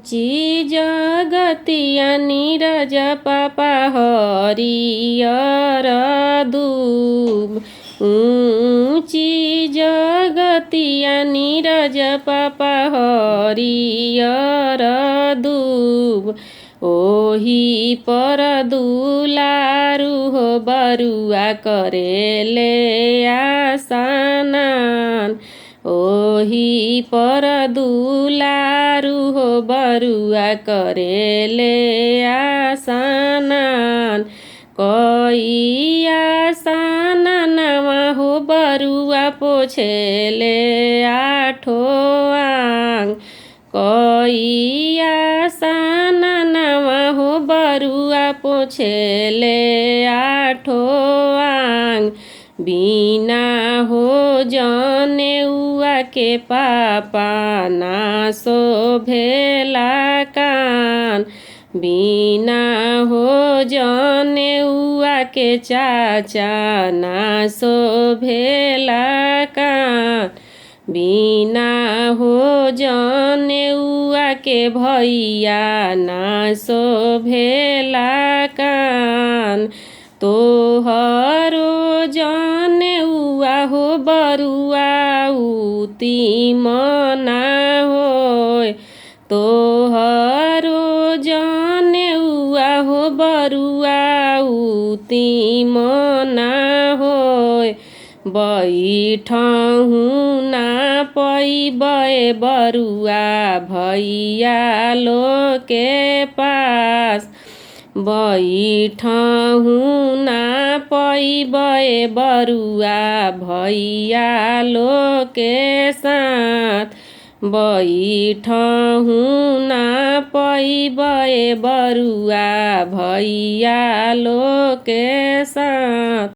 ऊंची जगतिया नीरज पापा हरियर दूब। ऊंची जगतिया नीरज पापा हरियर दूब। ओही पर दुलारू हो बरुआ करेले आसानान। ओही पर दुलारू हो बरुआ करेले आसानान। कई आसानवा हो बरुआ पोछेले आठो आंग। कई आसानवा हो बरुआ पोछेले आठो आंग। बिना हो जनेउआ के पापा ना शोभेला कान। बिना हो जनेउआ के चाचा ना शोभेला कान। बिना हो जनेउआ के भैया ना शोभेला कान। तोहरो जनेउआ हो बरुआ उती मना होय। तोहरो जनेउआ हो बरुआ उती मना होय। बैठहु ना पैबै बरुआ भैया लोके पास। बैठहु ना पैबै बरुआ भैया लोके साथ। बैठहु ना पैबै बरुआ भैया लोके साथ।